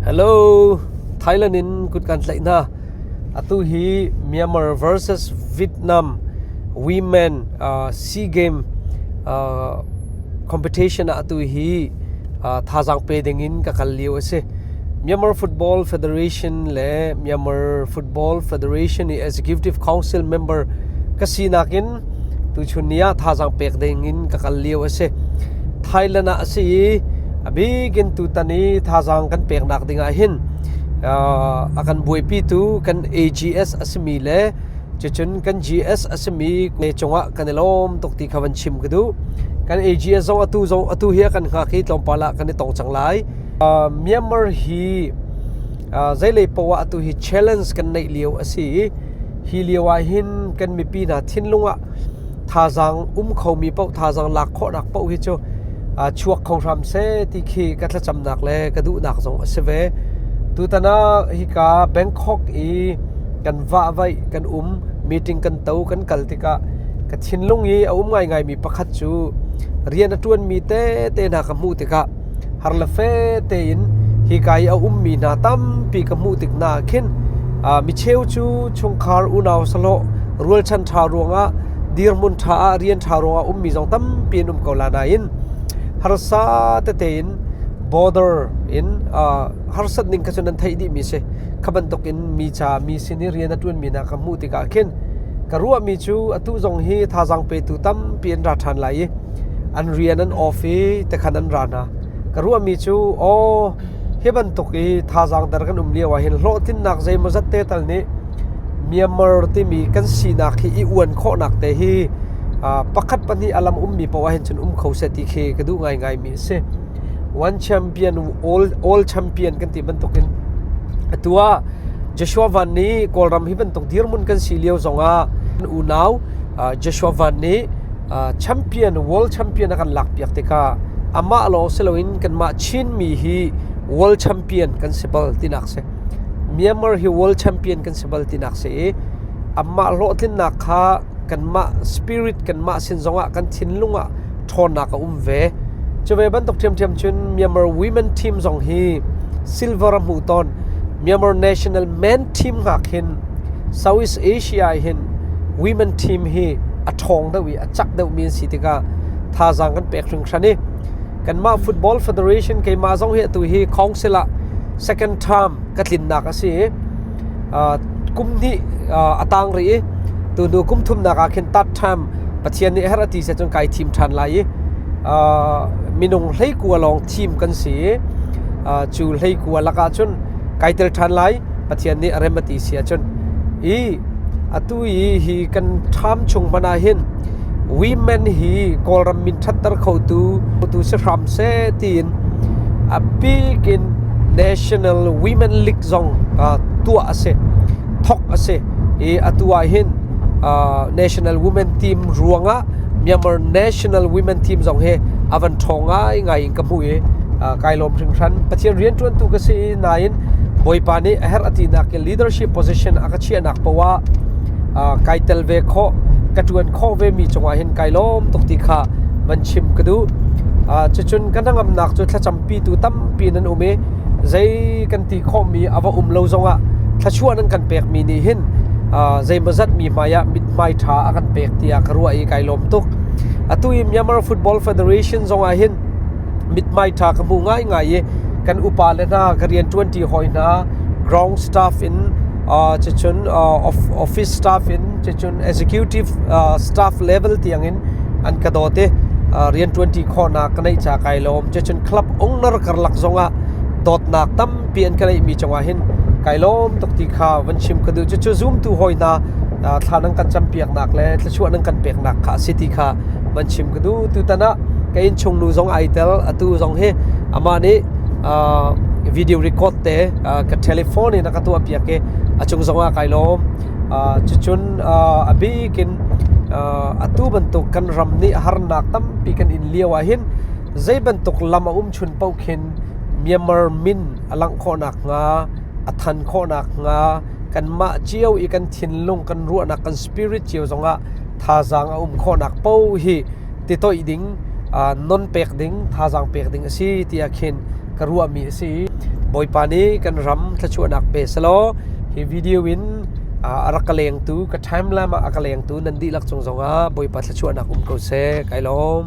Hello, Thailand in kut kan tlaih hna. Atu hi Myanmar versus Vietnam women SEA Game competition ah atu hi thazaang pe ding in ka kal lio a si. Myanmar Football Federation le Myanmar Football Federation i Executive Council member ka sinak in tuchun ni ah thazaang pek ding in ka kal lio a si. Thailand ah a si i a bik in tutan i thazaang kan peknak ding ah hin a kan buaipitu kan AGS a simi le cucun kan GS a simi cungah kan i lawm tuk ti kha van chim ka duh. Kan AGS zong atu zong atu hi a kan hngak i tlawmpal ah kan i tong cang lai. Myanmar hi zeilei poah atu hi challenge kan neih lio a si i hi lio ah hin kan mipi hna thinlung ah thazaang um khomi paoh thazaang lak khawhnak paoh hi cu chuak kho hram seh ti khi ka thlacamnak le ka duhnak zong a si ve. Tutan ah hika Bangkok i kan vahvaih kan um meeting kan to kan kal tikah ka thinlung i a um ngaingaimi pakhat cu rian a ṭuanmi tete hna ka hmuh tikah har le fe tein hika i a ummi hna tampi ka hmuh tik hna ah khin micheu cu chungkhar unau sahlawh rualchan ṭha ruangah dirhmun ṭha ah rian ṭha ruangah ummi zong tampi an um ko la nain harsa tete in border in harsat ning kha cu nan theih dihmi si. Kha bantukin mi ca mi sin i rian a ṭuanmi hna ka hmuh tikah khin ka ruahmi cu atu zong hi thazaang petu tampi an ra ṭhan lai i an rian an off i tekhan an ra hna. Ka ruahmi cu aw hi bantuk i thazaang der kan um lio ah hin hlawhtlinnak zeimawzat te tal nih Myanmar timi kan sinak hi i uan khawhnak te hi pakhat pahnih a lam ummi paoh ah hin cun um kho seh ti khi ka duh ngaingaimi a si. One champion all champion kan ti bantukin atu ah Joshua Van nih Kawlram hi bantuk dirhmun kan si lio zongah unau Joshua Van nih champion world champion a kan lakpiak tikah amah lawng si loin kanmah Chinmi hi world champion kan si bal tinak si. Myanmar hi world champion kan si bal tinak si i amah hlawhtlinnak kha kanmah spirit kanmah sin zongah kan thinlung ah ṭhawnnak a um ve. Cu ve bantuk ṭhiamṭhiam cun Myanmar women team zong hi silver a hmuh tawn. Myanmar national men team hngak hin Southeast Asia hin women team hi a ṭhawng deuh i a cak deuhmi an si tikah thazaang kan pek hringhran i kanmah Football Federation keimah zong hi atu hi council ah second term ka tlinnak a si i kum hnih a tang rih i tunu kum thumnak ah khin third term Pathian nih her a ti seh cun kai thim ṭhan lai i minung 19 lawng thim kan si i cu 19 lakah cun kai tel ṭhan lai. Pathian nih a rem a ti si ahcun i atu i hi kan ṭham chung hmanh ah hin women hi Kawlram min ṭhatter khotu tu si hram seh tiin a bik in National Women League zong tuah a si, thok a si i atu ah hin National Women Team ruangah Myanmar National Women Team zong hi a van ṭhawng ngaingai in ka hmuh i kai lawm hringhran. Pathian rianṭuantu ka si nain Bawipa nih a herh a tinak in leadership position a ka chiahnak poah ah kai tel ve khawh, ka ṭuan khawh ve mi cungah hin kai lawm tuk ti kha van chim ka duh. Cucun ka hnangamnak cu thlacampitu tampi nan um i zei kan ti khawhmi a va um lo zongah thluachuah nan kan pekmi nih hin zeimawzat mi hmaiah mithmai ṭha a kan pek tiah ka ruah i kai lawm tuk. Atu i Myanmar Football Federation zongah hin mithmai ṭha ka hmu ngaingai i kan upa le hna ka rian ṭuanṭi hawi hna ground staff in cucun office staff in cucun executive staff level tiangin an ka dawt i rian ṭuanṭi khawhnak ka neih ca kai lawm. Cucun club owner karlak zongah dawtnak tampi an ka neihmi cungah hin kai lawm tuk ti kha van chim ka duh. Cucu zumtu hawi hna thla nan kan campiaknak le thluachuah nan kan peknak kha a si ti kha van chim ka duh. Tutan ah ka innchungnu zong ai tel. Atu zong hi amah nih video record te ka telephone in a ka tuahpiak i a cung zongah kai lawm. Cucun a bik in atu bantuk kan ram nih harnak tampi kan in lio ah hin zei bantuk lam a um chun paoh khin Myanmar min a langh khawh nakhnga, a than khawh nakhnga, kanmah cio i kan thinlung, kan ruahnak, kan spirit cio zongah thazaang a um khawhnak paoh hi titoih ding, non pek ding, thazaang pek ding a si tiah khin ka ka ruahmi a si. Bawipa nih kan ram thluachuahnak pe selaw hi video in a rak ka lengtu ka timeline ah a ka lengtu nan dihlak cung zongah Bawipa thluachuahnak um ko seh. Kai lawm.